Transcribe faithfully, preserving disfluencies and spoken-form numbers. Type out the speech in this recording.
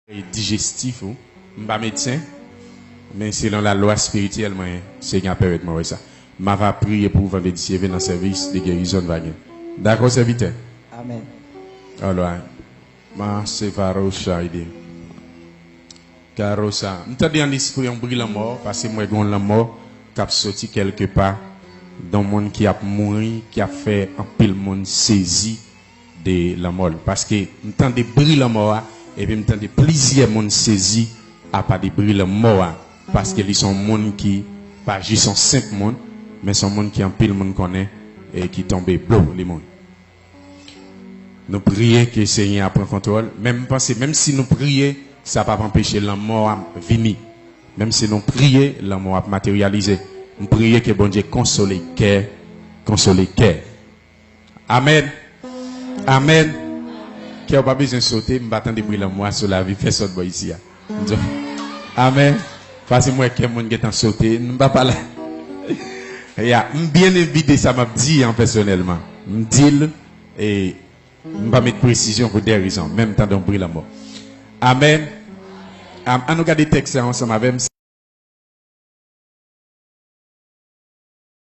dijestif ou. M pa medsen, men selon lalwa espirityèl mwen, Senyè a pèmèt mwen wè sa. M ava priye pou ou vandredi si Dye vle nan sèvis de gerizon n va gen. Dakò, sèvitè? Amen. Alright. Ma se varo shaide. Karosa. M tande an espri yon bri lanmò, paske m wè gen yon lanmò k ap soti kèlke pa, yon moun ki ap mouri, ki ap fè anpil moun sezi de lanmò l. Paske m tande bri lanmò a, epi m tande plizyè moun sezi apa de bri lanmò a. Paske li se yon moun ki pa jis yon senp moun, men se yon moun ki anpil moun konnen e ki tonbe blo, li mouri. Nou priye ke Senyè a pran kontwòl. Men m panse, menm si nou priye, sa p ap anpeche lanmò a vini. Menm si nou priye, lanmò ap materyalize. M priye ke Bondye konsole kè, konsole kè. Amèn. Amèn. Kè w pa bezwen sote, m pa tande bri lanmò a sou lavi pèsòn bò isi a. M di, amèn. Paske m wè kè moun gentan sote, m pa pale. Ya, m byen envite sa m ap di an pèsonèlman. M di l, e m pa met presizyon pou de rezon, men m tande yon bri lanmò. Amèn. Am- An nou gade tèks la ansanm avè m.